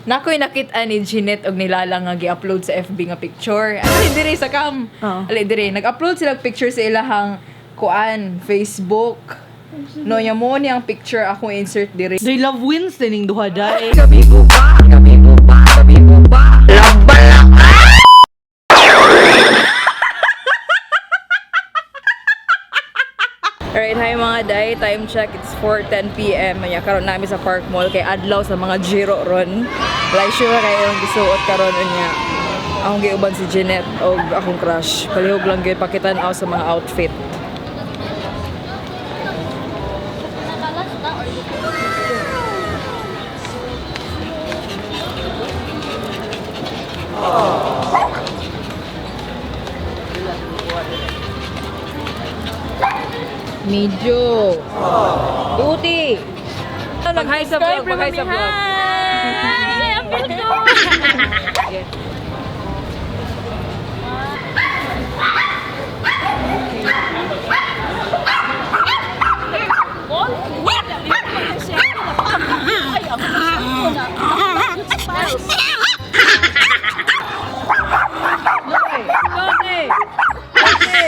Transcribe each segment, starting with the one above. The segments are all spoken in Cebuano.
Nakoy nakita ni Jeanette og nilala nga gi-upload sa FB nga picture. Ali dire sa cam. Oo. Ali dire nag-upload sila og picture sa ilahang kuan Facebook. No, nya mo ni ang picture akong insert dire. They love wins dining duha day. Alright, hi mga day. Time check, it's 4:10 p.m. Anya karon nami sa Park Mall kay adlaw sa mga Giro ron. Like sure kayo ang gisuot karon unya. Akong giuban si Jeanette og akong crush. Palihog lang gyud pakitan-aw sa mga outfit. Medyo. Duty. Mag-hi sa vlog, mag-hi sa vlog. Hi! Ang cute ko! Lote! Lote!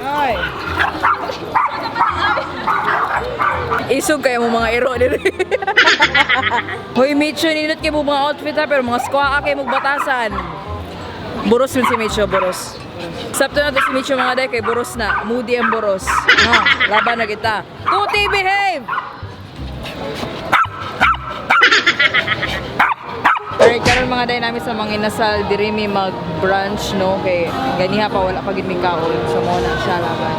Ay. Isog kayo mo mga iro diri. Hoy, Micho, ninot kayo mo mga outfit ha, pero mga squaa kayo mo batasan. Boros yun si Micho, boros. Sabto na to si Micho mga day, kay boros na. Moody ang boros. No, laban na kita. Tuti, behave! Alright, karon mga day namin sa mga inasal, diri mi mag-brunch, no? Kay ganiha pa, wala pa gid mi kaon. So, mo na siya laban.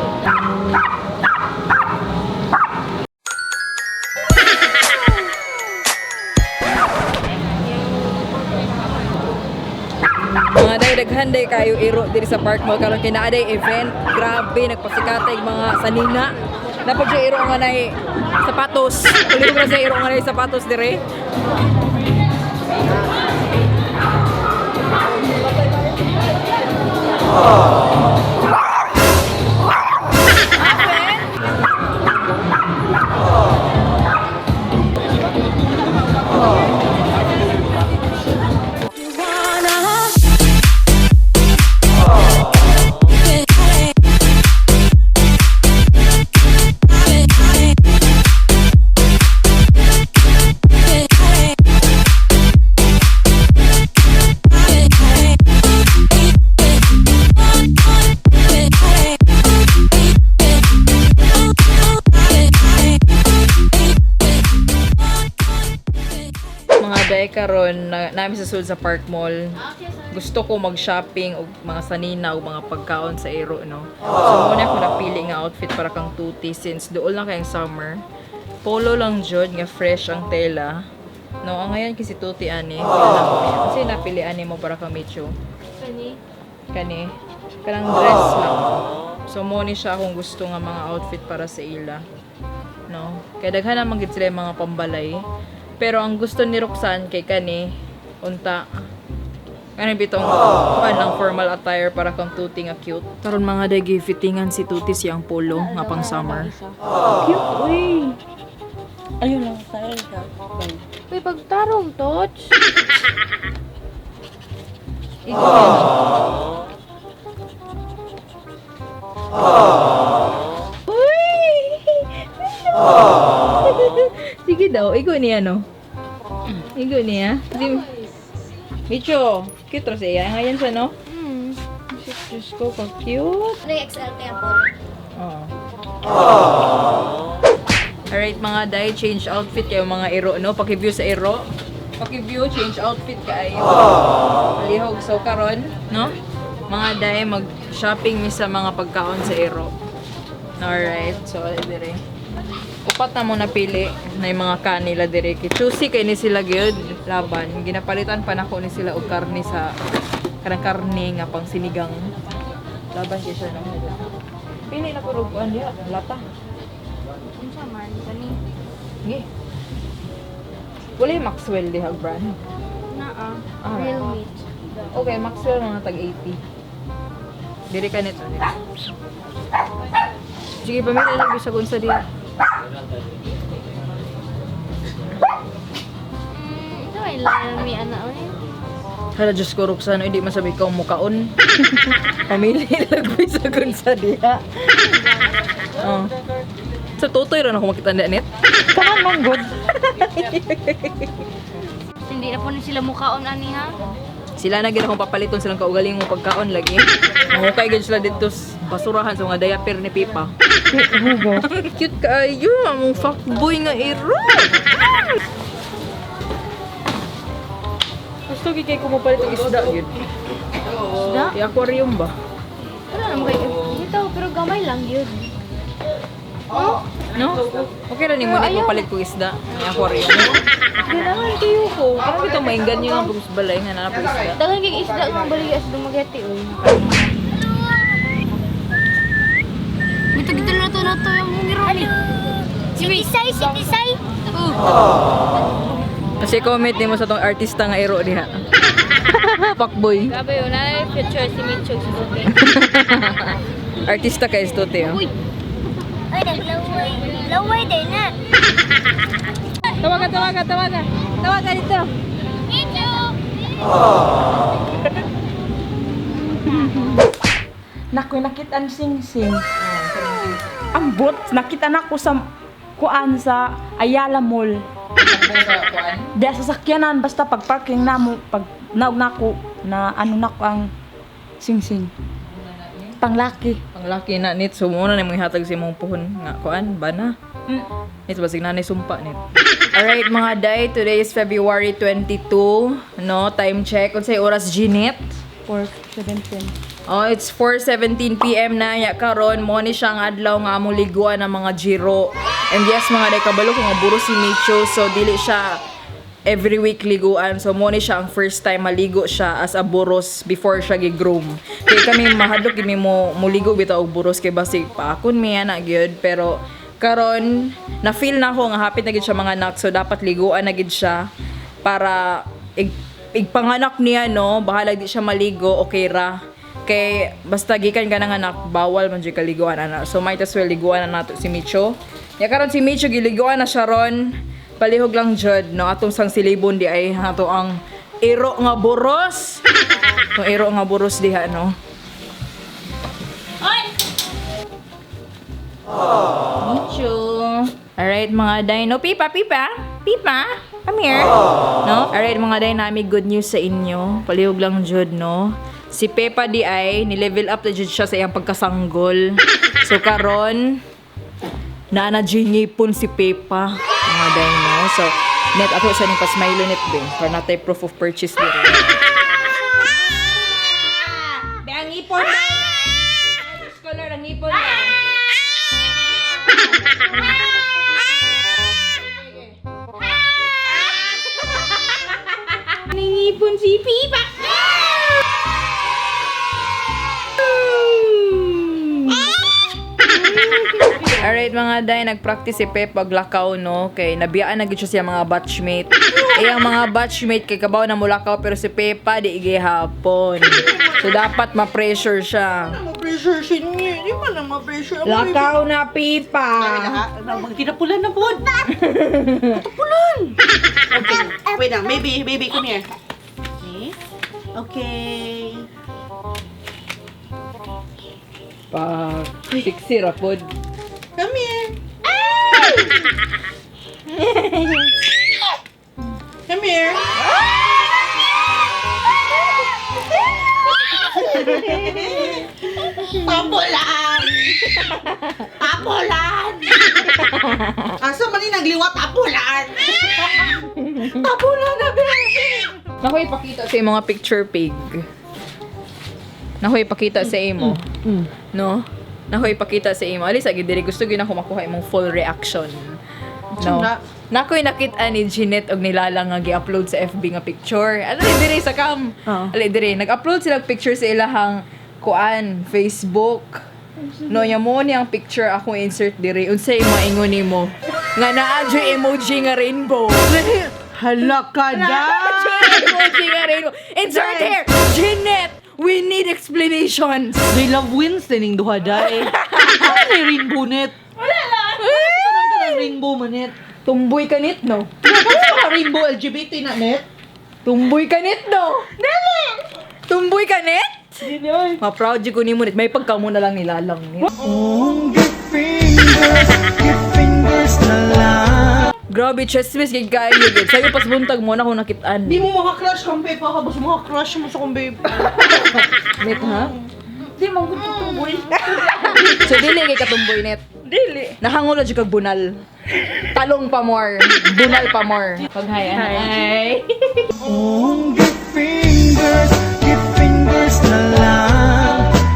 Mga day, daghan day kayo iro diri sa Park Mall karon kay naa day event. Grabe nagpasikatay mga sanina. Napag siya iro nga nay sapatos. Kulihog na siya iro nga nay sapatos dire. Mga day karon na, namin sa sulod sa Park Mall. Gusto ko mag-shopping og mga sanina og mga pagkaon sa iro no. So muna ako napili nga outfit para kang tuti since duol na kayong summer. Polo lang jud nga fresh ang tela. No, ang ngayon kasi tuti ani. Pila ko niya. Kasi napili ani mo para kang Micho. Kani? Kani. Kanang dress lang. So mo ni siya kung gusto nga mga outfit para sa ila. No? Kaya daghan naman gid sila yung mga pambalay. Pero ang gusto ni Roxanne kay kani unta kani bitong kuan lang formal attire para kang tuti nga cute. Karon mga dagi fittingan si Tuti siyang polo nga pang summer. Cute, uy. Ayun lang, tayo siya. Bye. Uy, pagtarong, touch! Uy! Sige daw, igo niya no. Igo niya. Di Micho, cute ra siya. Ngayon siya no? Diyos ko, ka-cute. Ano yung XL kaya polo? Oo. Alright mga day, change outfit kayo mga iro, no? Paki-view sa iro. Paki-view, change outfit kaayo. Palihog. So karon, no? Mga day, mag-shopping mi sa mga pagkaon sa iro. Alright, so dire. Upat na mo napili na yung mga kanila dire. Kay choosy kay ni sila gyud laban. Ginapalitan pa nako ni sila og karne sa kanang karne nga pang sinigang. Laban kay siya no. Pili na ko og kuan diha, lata. Unsa man, kani? Ngi. Wala yung Maxwell diha brand. Naa. Ah. Real meat. Okay, Maxwell mga tag 80. Diri ka nito. Diri. Sige, pamilya lang bisag unsa diha. Kain lang mi ana oy. Hala, Diyos ko, Roxanne, hindi masabi ikaw mukaon. Pamili lagbi sa sa diha. Oh. Sa totoy rin ako makita na net. Kanan man good. Hindi na po na sila mukaon ani ha. Sila na gid akong papaliton silang kaugaling mo pagkaon lagi. Mahukay gid sila dito sa basurahan sa mga diaper ni Pipa. Hugo. Cute kaayo, among fuckboy nga iro. Gusto gid kay kumupalit og isda gyud. Isda? I-aquarium ba? Wala naman kay dito pero gamay lang yun. No? Okay ra nimo Pero ni ayaw. palit ko isda. May aquarium. Ganahan kayo ko. Parang ito mainggan nyo nga pag balay nga na isda. Daghan kay isda nga baliga sa Dumaguete oy. Mito gito na to na to yung mungiro ni. Si Tisay, si Tisay. Kasi comment nimo sa tong artista nga iro diha. Fuckboy. Grabe yun, na future si Micho si Duque. Artista kay Estote. Oh. Uy. Ay, naglaway. Laway din na. Tawaga, tawaga, tawaga. Tawaga dito. Micho! Nakoy nakita ang sing-sing. Ambot, nakita na ko sa kuan sa Ayala Mall. Diya sa sakyanan basta pag parking na mo pag naog nako na ano nako ang sing-sing. Panglaki. Ang laki na nit so muna na imong ihatag sa imong puhon nga kuan bana. Nit basig nanay sumpa nit. Alright mga day, today is February 22, no? Time check unsay oras Ginette? 4:17. Oh, it's 4:17 PM na ya karon mo ni siya ang adlaw nga among liguan ng mga giro. And yes mga day kabalo ko nga buro si Micho so dili siya every week liguan. So mo ni siya ang first time maligo siya as a buros before siya gi-groom. Kay kami mahadlok gid mi mo muligo bitaw og buros kay basig paakon mi ana gyud pero karon na feel na ako nga hapit na gid siya mga anak so dapat liguan na gid siya para igpanganak niya no bahala di siya maligo okay ra kay basta gikan ka ng anak bawal man jud kaliguan ana so might as well liguan na nato si Micho ya karon si Micho giliguan na siya ron palihog lang jud no atong sang silibon di ay ato ang iro nga boros tong iro nga boros diha no. Micho. Alright mga dino. Pipa, Pipa. Pipa, come here. No? Alright mga day, nami good news sa inyo. Palihog lang jud, no? Si Peppa di ay, ni-level up na jud siya sa iyang pagkasanggol. So karon naa na jud ngipon si Peppa. Mga day, no? So, net ako sa ning pasmilo net be. Para natay proof of purchase diri. Be, ang ngipon na! Scholar, ang ngipon na! Nangipon si Pipa. Alright mga day, nagpractice si Pep paglakaw no kay nabiyaan na gid siya sa mga batchmate. Eh ang mga batchmate kay kabaw na mulakaw pero si Pepa di gihapon. So dapat ma-pressure siya. Ma-pressure siya niya. Di man na ma-pressure. Lakaw na Pipa. Magtinapulan na po. Katapulan. Okay. Wait lang. Baby, baby, come here. Okay. Okay. Pa sexy ra pod. Come here. Come here. Tapulan! Tapulan! Asa man ni nagliwat tapulan? Tapulan na baby! Naku ipakita sa imo nga picture pig. Naku ipakita sa imo. No? Naku ipakita sa imo. Alis agi diri gusto gyud ako makuha imong full reaction. No. Na. Nakoy nakita ni Jeanette og nilala nga gi-upload sa FB nga picture. Ano ni diri sa cam? Oo. Ali diri nag-upload sila og picture sa ilahang kuan Facebook. No, nya mo ni ang picture ako insert diri. Unsay maingon nimo? Nga naa jud emoji nga rainbow. Hala ka da! Emoji nga rainbow. Insert here! Jeanette! We need explanations! They love wins dining duha day. Ano na rainbow net? Wala lang. Ano rainbow man net? Tumboy ka nit, no? Ano ka rainbow LGBT na net? Tumboy ka net do. Dili. Tumboy ka net? Dili oy. Ma-proud jud ko nimo net. May pagkamo na lang nilalang net. Grabe, chismis gid kaayo gid. Sayo pas buntag mo na akong nakitaan. Di mo maka-crush kang pepa ka, basta maka-crush mo sa kong babe. Net ha? Di man gud tumboy. So dili kay katumboy net. Dili. Nahangol na jud kag bunal. Talong pa more. Bunal pa more. Pag hi, hi.